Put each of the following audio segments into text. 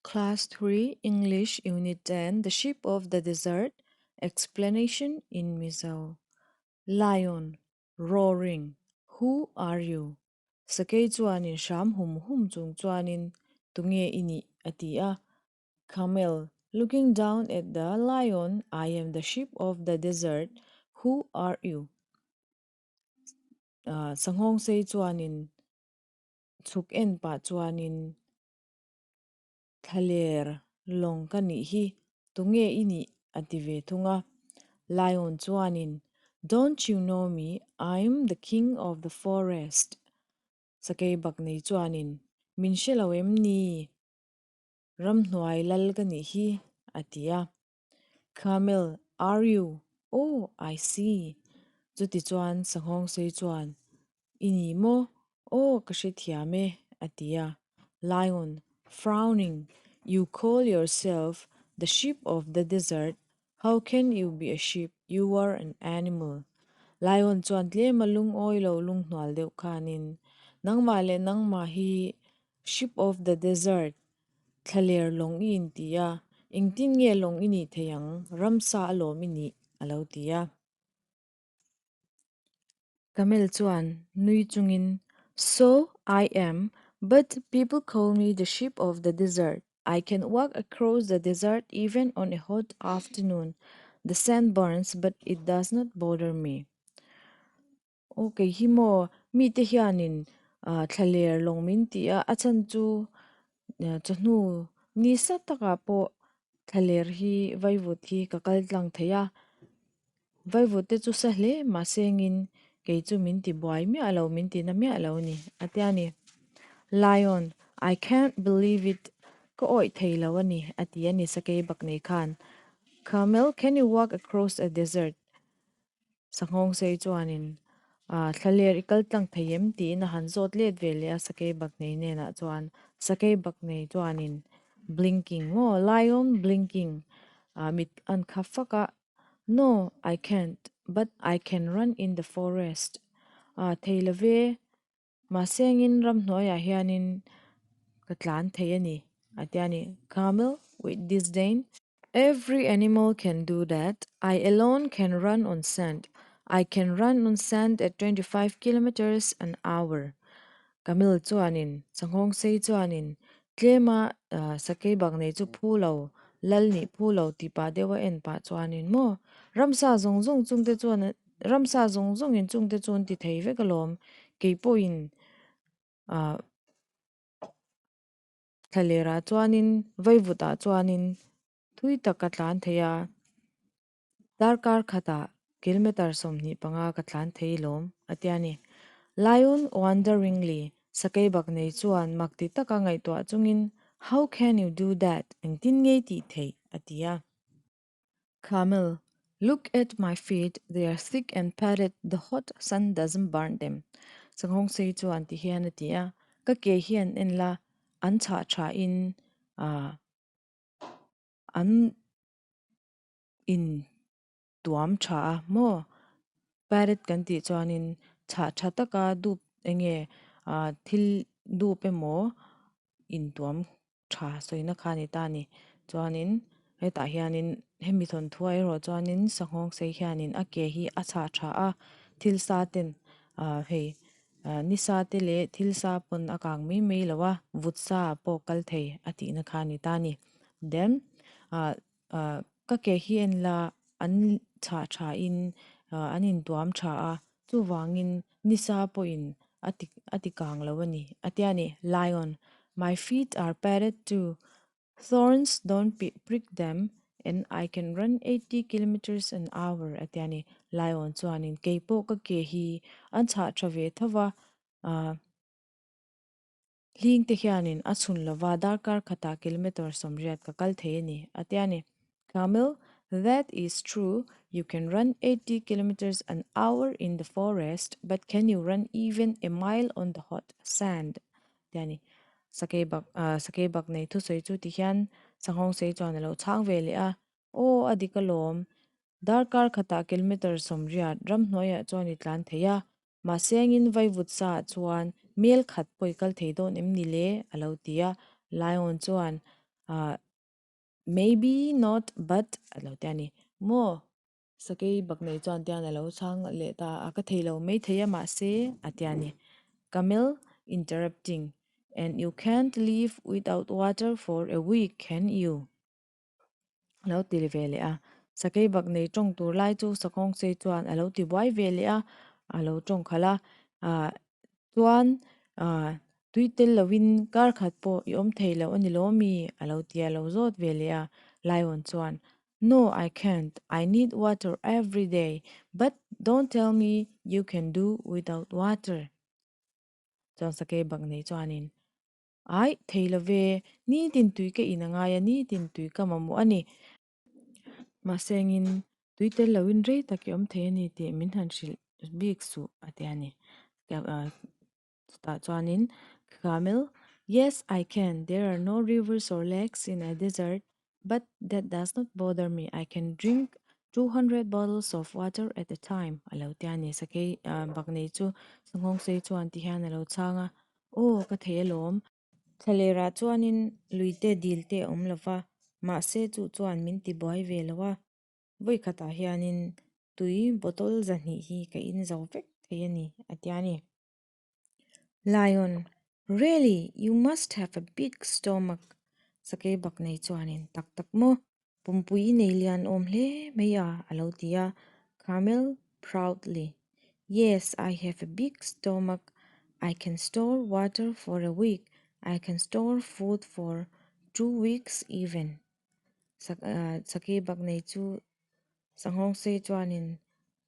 Class 3 English Unit 10 The Ship of the Desert Explanation in Mizo Lion Roaring Who are you? Sakei chuanin hram hum hum chung chuanin tunge i nih a ti a. Camel Looking down at the lion I am the ship of the desert Who are you? Sanghawng sei chuanin chhuk en pah chuanin Thlaler lawng ka nih hi, tunge i nih? a ti ve thung a. Lion chuanin, Don't you know me, I'm the king of the forest. Sakei baknei chuanin, Min hre lo em ni? Ramhnuai lal ka nih hi, a ti a. Camel, Are you? Oh, I see. Chuti chuan Sanghawng sei chuan, I ni maw? Aw, ka hrethiam e, a ti a. Lion, frowning, You call yourself the ship of the desert, how can you be a ship, you are an animal. Lion chuan tlema lungawi lo lunghnual deuh khanin, Nangmah leh nangmah hi ship of the desert, Thlaler lawng i inti a, engtin nge lawng i nih thei ang, ramsa a lawm i nih, a lo ti a. Camel chuan nui chungin, So I am, but people call me the ship of the desert. I can walk across the desert even on a hot afternoon. The sand burns but it does not bother me. Aw kei hi maw mite hianin thlaler lawng min ti a, a chhan chu chawhnu ni sa takah pawh thlaler hi vaivut hi ka kal tlang thei a, vaivut te chu sa hle mahse engin kei chu min ti buai miah lo min ti na miah lo a ni a tia ni. Lion, I can't believe it ka awih thei lo a ni a ti a ni sakei bak nei khan. Camel, can you walk across a desert? Sanghawng sei chuanin thlaler i kal tlang thei em tiin a han zawt let ve leh a sakei baknei hnenah chuan sakei baknei chuanin blinking maw lion blinking mit an kha fak a no I can't but I can run in the forest thei love mahse engin ramhnuaiah hianin ka tlan thei a ni a tia ni camel with disdain. Every animal can do that. I alone can run on sand. I can run on sand at 25 kilometers an hour. Camel chuanin, Sanghawng sei chuanin, tlema sakei bak nei chu phu lo, lal nih phu lo tih pah deuh a en pah chuanin maw ramsa zawng zawng chungte chuan ramsa zawng zawngin chungte chu an ti thei vek alawm. Kei pawhin Thlalerah chuanin vaivutah chuanin thui tak ka tlan thei a, darkar khatah kilometer 25 ka tlan thei lawm a tia ni. Lion wonderingly sakei bak nei chuan mak ti taka ngaihtuah chungin How can you do that? Engtin ngei tih theih? a ti a. Camel, Look at my feet, they are thick and padded, the hot sun doesn't burn them. Sanghawng sei chuan ti hian a ti a, Ka ke hian en la, an chhah tha in ah an in tuam tha a maw? Padded kan tih chuanin chhah tha taka dup enge ah thil dup emaw intuam tha sawina kha a ni ta a ni. Chuanin hetah hianin hemi thawnthuah erawh chuanin sanghawng sei hianin a ke hi a chhah tha a, thil sa ten ah hei ah ni sa te leh thil sa pawn a kang mai mai lo a, vut sa pawh kal thei a tihna kha a ni ta a ni. Then ah ah ka ke hi en la an chhah tha in ah an intuam tha a, chuvangin ni sa pawhin a ti a ti kang lo a ni a tia ni. Lion, My feet are padded too, thorns don't prick them and I can run 80 kilometres an hour a tia ni. Lion chuanin kei pawh ka ke hi an chhah tha ve tho va, ah Hling te hianin a chhun lova darkar khatah kilometer 80 ka kal thei a ni, a tia ni. Camel, That is true, you can run 80 kilometers an hour in the forest, but can you run even a mile on the hot sand? A tia ni. Sakei bak, sakei bak nei thusawi chu ti hian Sanghawng sei chuan a lo chhang ve leh a, Aw, a dik alawm. Darkar khatah kilometer 80 ramhnuaiah chuan i tlan thei a, Mahse engin vaivut sa ah chuan mel khat pawh i kal thei dawn em ni le? a lo ti a. Lion chuan, Ah, maybe not but a lo ti a ni. Maw? Sakei baknei chuan tian a lo chhang leh ta a, ka thei lo mai thei a mahse a ti a ni. Camel interrupting, And you can't live without water for a week, can you? A lo ti ve leh a. Sakei baknei tawng tur lai chu Sakhawngsei chuan a lo ti buai ve leh a, a lo tawng khalh a. Ah, Chuan tui tel lovin kar khat pawh i awm thei loh a ni lo mi? A lo ti a lo zawt ve leh a. Lion chuan, No, I can't. I need water every day. But don't tell me you can do without water. Chuan Sakei Baknei chuanin, Aih, thei lo ve. Nitin tui ka in a ngai a, nitin tui ka mamawh a ni. Mahse engin tui tel loin rei tak i awm thei a ni tih min han hrilh bik suh a ti a ni. Chutah chuanin Camel, Yes, I can. There are no rivers or lakes in a desert, but that does not bother me. I can drink 200 bottles of water at a time a lo ti a ni. Sakei baknei chu Sanghawngsei chuan ti hian a lo chhang a, Aw, ka thei alawm. Thlalerah chuanin luite dilte a awm lova, mahse chu chuan min ti buai ve lo a. Vawikhatah hianin tui bottle zahnih hi ka in zo vek thei a ni, a ti a ni. Lion, Really, you must have a big stomach, Sakei Baknei chuanin tak tak maw? Pumpui i nei lian awm hle mai a, a lo ti a. Camel proudly, Yes, I have a big stomach. I can store water for a week. I can store food for 2 weeks even. Sakei baknei chu sanghawngsei chuanin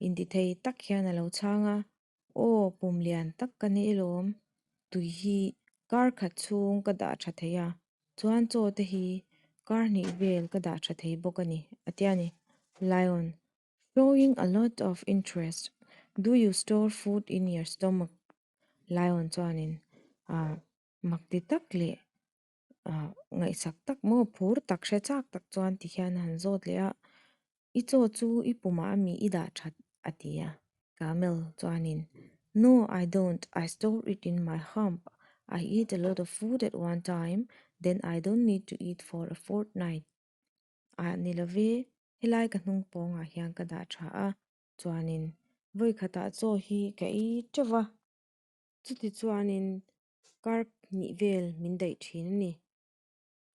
intithei tak hian a lo chhang a. Aw, pum lian tak ka ni ilawm. Tui hi kar khat chhung ka dah tha thei a, chuan chaw te hi kar hnih vel ka dah tha thei bawk a ni, a ti a ni. Lion, showing a lot of interest, Do you store food in your stomach? Lion chuanin mak ti tak leh ngaihsak tak maw phur tak hre chak tak chuan ti hian a han zawt leh a, I chaw chu i pumah a mi i dah that a ti a. Camel chuanin, No, I don't. I store it in my hump. I eat a lot of food at one time, then I don't need to eat for a fortnight. A ni love, helai ka hnung pawngah hian ka dah tha a, chuanin vawi khatah chaw hi ka ei teuh va. Chuti chuanin kar hnih vel min daih thin a ni.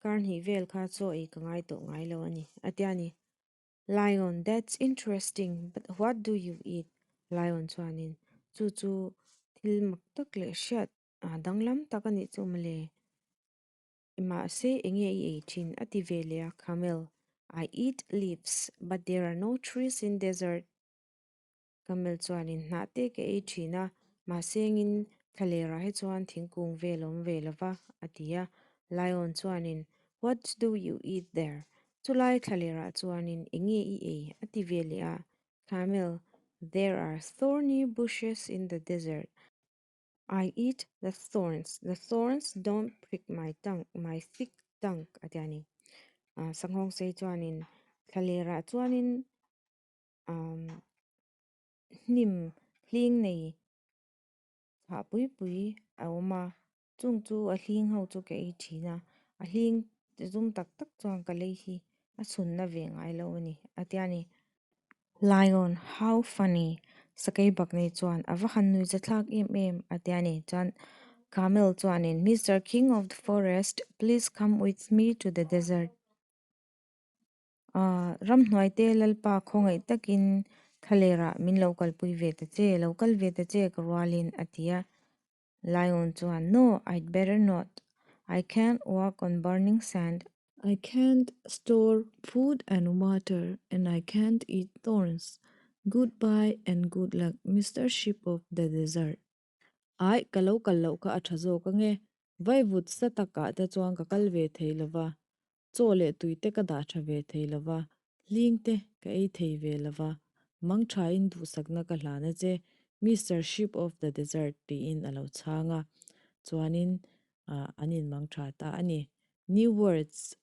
Kar hnih vel kha chaw ei ka ngai tawh ngai lo a ni, a ti a ni. Lion, That's interesting, but what do you eat? Lion chuanin, Chu chu thil mak tak leh hriat danglam tak a nih chu mawle. Mahse enge i ei thin? a ti ve leh a. Camel, I eat leaves, but there are no trees in desert. Camel chuanin hnah te ka ei thin a, mahse engin thlalerah hi chuan thingkung vel awm ve lova, a ti a. Lion chuanin, What do you eat there? Chulai thlalerah chuanin enge i ei? a ti ve leh a. Camel, There are thorny bushes in the desert. I eat the thorns. The thorns don't prick my tongue, my thick tongue, a ti a ni. Sanghawngsei chuanin thlalerah chuanin hnim hling nei chhah pui pui a awm a, chung chu a hling ho chu ka ei thin a, a hling zum tak tak chuan ka lei hi a chhunna ve ngai lo a ni, a ti a ni. Lion, how funny! Sakei baknei chuan a va han nui zathlak em em, a ti a ni. Chuan Camel chuanin, Mister King of the Forest, please come with me to the desert. Ramhnuai te Lalpa khawngaih takin thlalerah min lo kalpui ve ta che, lo kal ve ta che ka rualin a ti a. Lion chuan, No, I'd better not. I can't walk on burning sand. I can't store food and water and I can't eat thorns. Goodbye and good luck, Mister Ship of the Desert. Aih, ka lo kal loh kha a tha zawk ange. Vaivut sa takah te chuan ka kal ve thei lova, chaw leh tui te ka dah tha ve thei lova, hling te ka ei thei ve lova, mang thain duhsakna ka hlan a che, Mister Ship of the Desert tiin a lo chhang a, chuanin an inmang tha ta a ni. New words,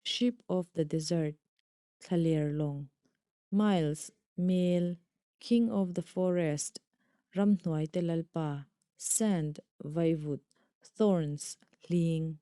Ship of the Desert, thlaler lawng, Miles, mel, King of the Forest, ramhnuai te lalpa, Sand, vaivut, Thorns, hling.